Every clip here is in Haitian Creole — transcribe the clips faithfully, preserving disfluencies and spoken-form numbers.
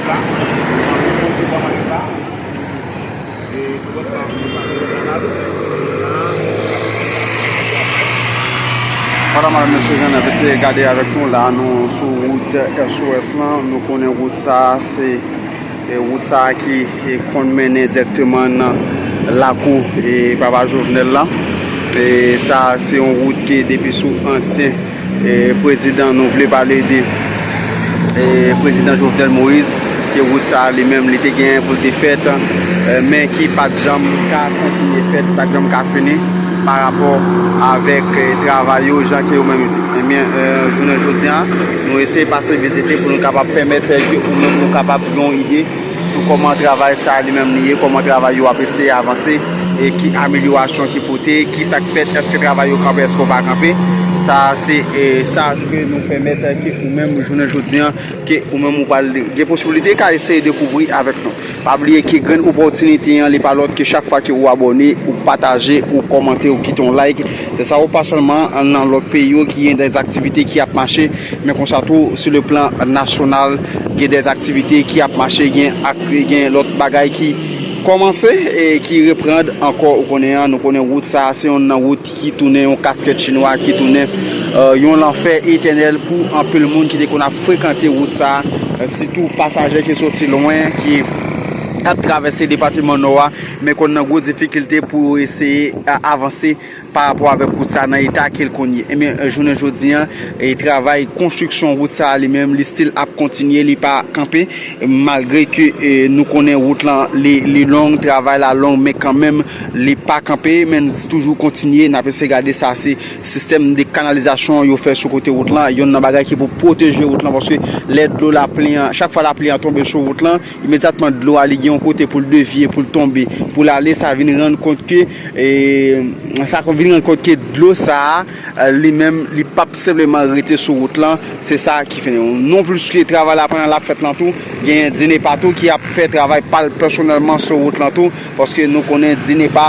Madam, mesye, jan n ap eseye gade avèk nou la, nou sou wout S O S lan. Nou konnen wout sa a, se e, wout sa a ki, e, konn mennen dirèkteman nan lakou, e, Papa Jovenel la. E, sa a, se yon wout ki depi sou ansyen, e, prezidan, nou vle pale de, e, prezidan Jovenel Moïse, ke wout sa a li menm li te genyen pou l te fèt, e, men ki pa t janm ka kontinye fèt, pa t janm ka fini pa rapò avèk, e, travay yo, jan ke yo menm. Ebyen, e, jounen jodi a, nou eseye pase vizite pou nou kapab pèmèt, e, ke ou menm ou kapab gen yon ide sou kòman travay sa a li menm li ye, kòman travay yo ap eseye avanse, e ki amelyorasyon ki pote, ki sa k fèt, èske travay yo kanpe, èske yo pa kanpe. Sa a se, e, sa ke nou pèmèt, e, ke ou menm jounen jodi a, ke ou menm ou pral gen posibilite ka eseye dekouvri avèk nou. Pa bliye ke grenn opòtinite an, li pa lòt ke chak fwa ke ou abòne, ou pataje, ou kòmante, ou kite yon like. Se sa ou pa sèlman nan lòt peyi yo ki gen dèzaktivite ki ap mache, men konsa tou, sou le plan nasyonal, gen dèzaktivite ki ap mache, gen ak, gen lòt bagay ki kòmanse e ki reprann ankò. Ou konnen an, nou konnen wout sa a, se youn nan wout ki tounen yon kaskèt chinwa, ki tounen, e, yon lanfè etènèl pou anpil moun ki te konn ap frekante wout sa a, e, sitou pasajè ki soti lwen, ki ap travèse depatman Nò a, men konn nan gwo difikilte pou yo eseye, e, avanse pa rapò avèk wout sa a nan eta ke l konn ye. Ebyen, e, jounen jodi a, e, travay konstriksyon wout sa a li menm, li still ap kontinye, li pa kanpe, malgre ke, e, nou konnen wout lan, li, li long, travay la long, men kanmenm, li pa kanpe, men n toujou kontinye, n ap eseye gade sa, se sistèm de kanalizasyon yo fè sou kote wout lan, youn nan bagay ki pou pwoteje wout lan, paske lè dlo lapli an, chak fwa lapli an tonbe sou wout lan, imedyatman dlo a, li gen yon kote pou l devye, pou l tonbe, pou l ale, sa vin rann kont ke, e, sa vin rann kont ke dlo sa a, e, li menm, li p ap senpleman rete sou wout lan. Se sa ki fè nou. Non plis ke travay la pandan l ap fèt lan tou, genyen DINEPA tou ki ap fè travay pa l pèsonèlman sou wout lan tou, paske nou konnen DINEPA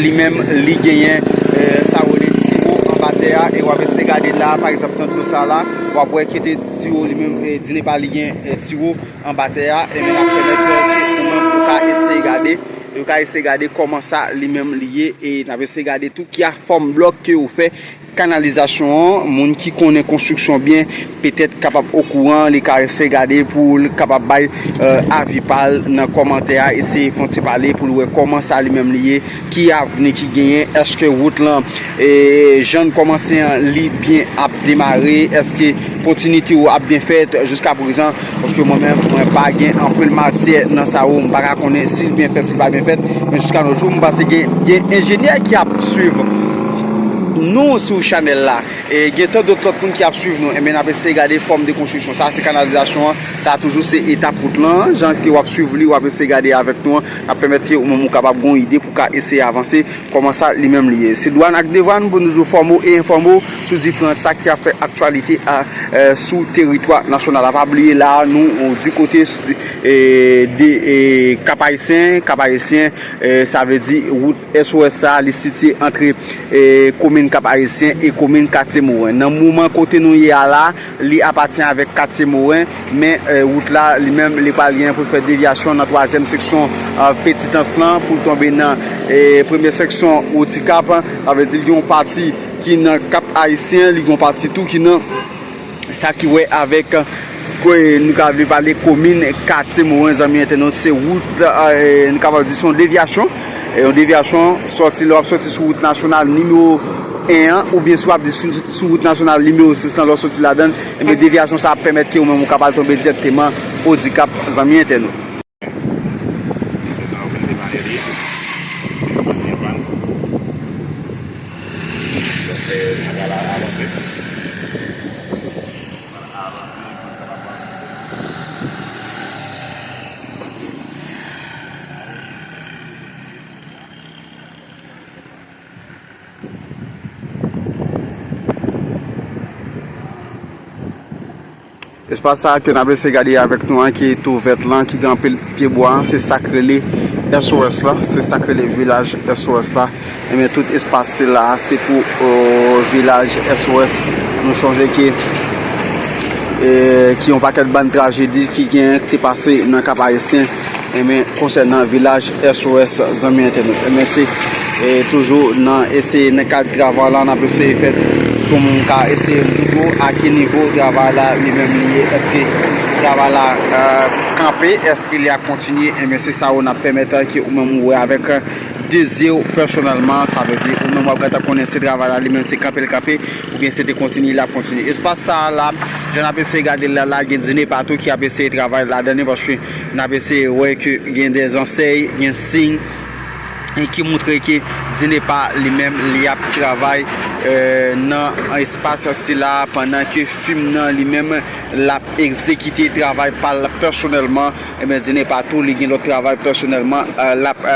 li menm, li genyen, e, sa yo rele tiwo anba tè a, e w ap eseye gade la, pa egzanp, nan dlo sa la, w ap wè kote tiwo li menm, e, DINEPA li gen, e, tiwo anba tè a, e men n ap pèmèt ke ou menm ou ka eseye gade, ou ka eseye gade kòman sa li menm li ye, e n ap eseye gade tou ki a fòm blòk ke ou fè kanalizasyon an. Moun ki konnen konstriksyon byen, petèt kapab okouran, li ka eseye gade pou l kapab bay, e, avi pa l nan kòmantè a, eseye fè yon ti pale pou l wè kòman sa li menm li ye, ki avni ki genyen, èske wout lan, e, jan l kòmanse an, li byen ap demare, èske kontinite yo ap byen fèt jiska prezan, paske mwen menm, mwen pa gen anpil matyè nan sa yo, m pa ka konnen si l byen fèt, si l pa byen fèt, men jiska nos jours, m panse gen, gen enjenyè ki ap swiv nou sou chanèl la. E gen tan dòt lòt moun ki ap swiv nou, enben n ap eseye gade fòm de konstriksyon. Sa se kanalizasyon an, sa toujou se etap wout lan, jan ke w ap swiv li, w ap eseye gade avèk nou an, n ap pèmèt ke ou menm ou kapab gen yon ide pou w ka eseye avanse kòman sa li menm li ye. Se Dwann ak Devann pou nou toujou fòme w e enfòme w sou diferan sa ki ap fè aktyalite a, e, sou teritwa nasyonal la. Pa bliye la, nou, e, di kote, e, de, e, Kap Ayisyen, Kap Ayisyen, e, sa vle di wout S O S sa, li sitiye antre, e, komin Kap Ayisyen e komin Katye Moren. Nan moman kote nou ye a la, li apatyen avèk Katye Moren, men, e, wout la, li menm, li pral gen pou l fè devyasyon nan twazyèm seksyon, e, Petitans lan, pou l tonbe nan, e, premye seksyon Odikap, sa vle di l gen yon pati ki nan Kap Ayisyen, li gen yon pati tou ki nan sa ki wè avèk, e, nou ka vle pale komin Katye Moren, zanmi entènot, se wout, e, nou kapab di se yon devyasyon, e, yon devyasyon sòti, lè w ap sòti sou wout nasyonal nimewo en an, oubyen si w ap di sou, sou wout nasyonal nimewo sis lan, lè w sòti ladan l, enben devyasyon sa ap pèmèt ke ou menm ou kapab tonbe dirèkteman Odikap, zanmi entènot. Espas sa a ke n ap eseye gade avèk nou an, ki tou vèt lan, ki gen anpil pyebwa an, se sa k rele S O S la, se sa k rele vilaj S O S la. Enben, tout espas sila a, se pou, e, vilaj S O S. Nou chonje ke, e, ki yon pakèt bann trajedi ki gen, ki te pase nan Kap Ayisyen, enben, konsènan vilaj S O S, zanmi entènot. Enben, se, e, toujou nan eseye, nan kad travay la, n ap eseye fè pou m ka eseye montre w a ki nivo travay la li menm li ye. Èske travay la, e, kanpe? Èske li ap kontinye? Enben, se sa w n ap pèmèt ke ou menm ou wè avèk, e, de zye w pèsonèlman. Sa vle di, ou menm w ap gentan konnen se travay la li menm se kanpe l kanpe, oubyen se te kontinye, l ap kontinye. Espas sa a la, jan n ap eseye gade l la, la, gen Dinepa tou ki ap eseye travay ladan li, paske n ap eseye wè ke gen de zansèy, gen siy, e ki montre ke Dinepa li menm, li ap travay, e, nan espas sila, pandan ke fim nan li menm, l ap egzekite travay pa l pèsonèlman. Ebyen, Dinepa tou, li gen lòt travay pèsonèlman, e, l ap, e,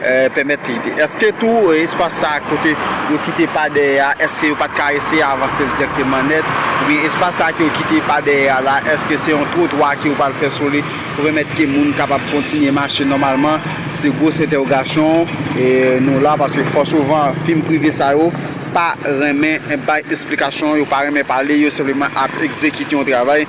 e, pèmèt li. Èske tou, e, espas sa a kote yo kite pa dèyè a, èske yo pa t ka eseye avanse l dirèkteman nèt? Oubyen espas sa a ke yo kite pa dèyè a la, èske se yon twotwa ke yo pral fè sou li pou pèmèt ke moun kapab kontinye mache nòmalman? Se gwo entèwogasyon, e, nou la, paske fò souvan fim prive sa yo pa renmen bay esplikasyon, yo pa renmen pale, yo senpleman ap egzekite yon travay.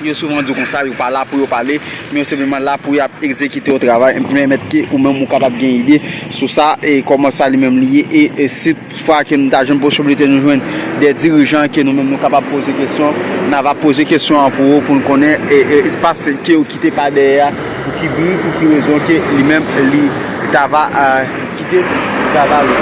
Yo souvan di w konsa, yo pa la pou yo pale, men yo senpleman la pou y ap egzekite yon travay, m pèmèt ke ou menm ou kapab gen ide sou sa, e kòman sa li menm li ye, e, e si toutfwa ke nou ta jwenn posiblite nou jwenn de dirijan ke nou menm nou kapab poze kesyon, n a va poze kesyon an pou ou, pou n konnen, e, e espas ke yo kite pa dèyè a, pou ki bi, pou ki rezon ke li menm li ta va, e, kite travay yo.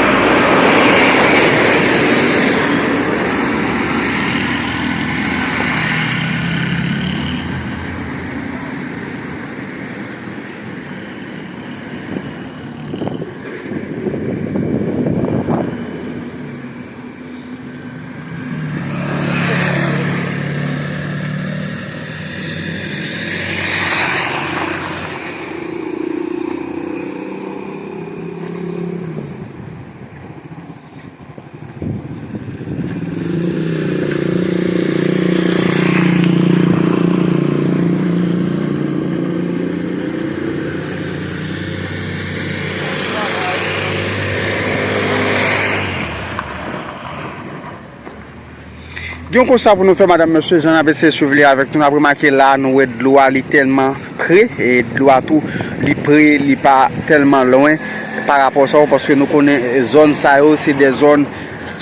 Gen yon konsta pou nou fè, madanm, mesye, jan n ap eseye swiv li avèk nou, n ap remake la, nou wè dlo a, li tèlman pre, e dlo a tou, li pre, li pa tèlman lwen pa rapò sa yo, paske nou konnen, e, zòn sa yo, se de zòn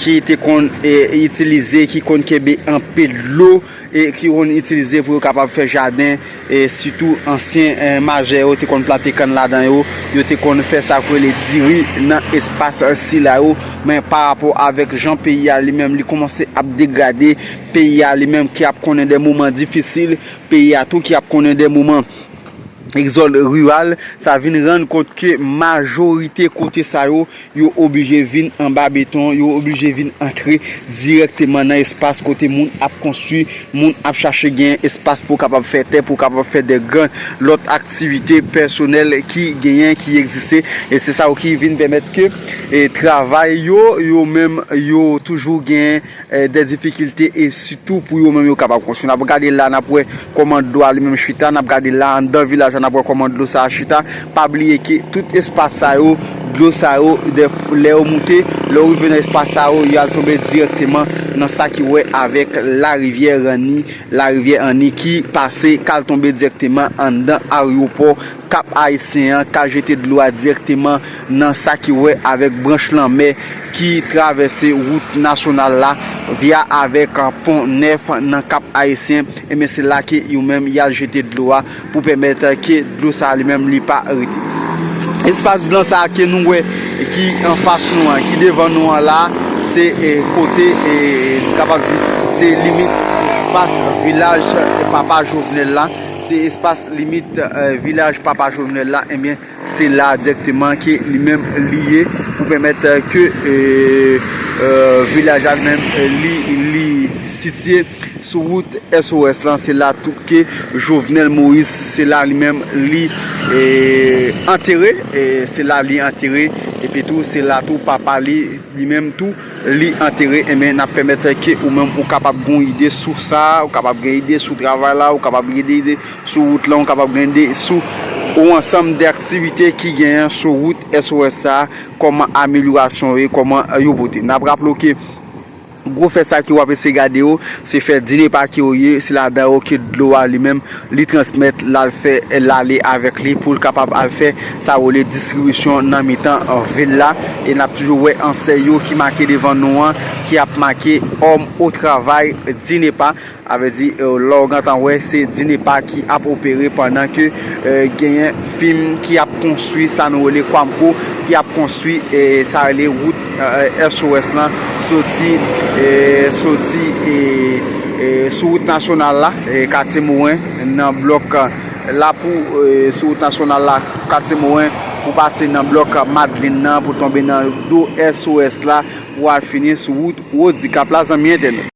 ki te konn, e, itilize, ki konn kenbe anpil dlo, e ki konn itilize pou yo kapab fè jaden, e sitou ansyen, e, majè yo te konn plante kann ladan yo, yo te konn fè sa k rele diri nan espas sila yo. Men pa rapò avèk jan peyi a li menm li kòmanse ap degrade, peyi a li menm ki ap konnen de moman difisil, peyi a tou ki ap konnen de moman egzòd riral, sa vin rann kont ke majorite kote sa yo, yo oblije vin anba beton, yo oblije vin antre dirèkteman nan espas kote moun ap konstwi, moun ap chache gen espas pou kapab fè tè, pou kapab fè de gran lòt aktivite pèsonèl ki genyen, ki egziste. E se sa yo ki vin pèmèt ke, e, travay yo, yo menm, yo toujou gen, e, de difikilte, e sitou pou yo menm yo kapab konstwi. N ap gade la, n ap wè kòman dlo a li menm chita, n ap gade la anndan vilaj la, n ap wè kòman dlo sa a chita. Pa bliye ke tout espas sa yo, dlo sa yo, de, lè yo moute, lè yo rive nan espas sa yo, y al tonbe dirèkteman nan sa ki wè avèk larivyè Ranni, larivyè Anni ki pase k al tonbe dirèkteman anndan aryopò Kap Ayisyen an, k al jete dlo a dirèkteman nan sa ki wè avèk branch lanmè ki travèse wout nasyonal la, via avèk pon nèf nan Kap Ayisyen. Ebyen, se la ke yo menm y al jete dlo a pou pèmèt ke dlo sa a li menm li pa rete. Espas blan sa a ke nou wè ki anfas nou an, ki devan nou an la, se, e, kote, e, nou kapab di, se limit espas vilaj Papa Jovenel la. Se espas limit, e, vilaj Papa Jovenel la, ebyen, se la dirèkteman ke li menm li ye pou pèmèt, e, ke, e, e, vilaj la menm, e, li, li sitiye sou wout S O S lan. Se la tou ke Jovenel Moïse, se la li menm li, e, antere, e, se la li antere, epi tou, se la tou papa li, li menm tou, li antere. Enben, n ap pèmèt ke ou menm ou kapab gen yon ide sou sa, ou kapab gen ide sou travay la, ou kapab gen ide sou wout lan, ou kapab gen ide sou yon ansanm de aktivite ki genyen sou wout S O S sa, kòman amelyorasyon yo ye, kòman yo pote. N ap raple w ke Gwo fè sa ke w ap eseye gade yo, se fè DINEPA ke yo ye, se ladan yo ke dlo a li menm, li transmèt, l al fè, l ale avèk li pou l kapab al fè sa yo rele distribisyon nan mitan, euh, vil la. E n ap toujou wè ansèy yo ki make devan nou an, ki ap make Homme au travail DINEPA. Sa vle di, euh, lè w gentan wè, se DINEPA ki ap opere pandan ke, euh, genyen fim ki ap konstwi, sa nou rele Kwamco, ki ap konstwi, eh, sa rele wout, eh, S O S lan, soti, eh, soti, eh, eh, sou wout nasyonal la, eh, Katye Moren, nan blòk, eh, Lapou, eh, sou wout nasyonal la, Katye Moren, pou pase nan blòk Madlin nan, pou tonbe nan do S O S la, pou al fini sou wout Wodikap la, zanmi entènèt.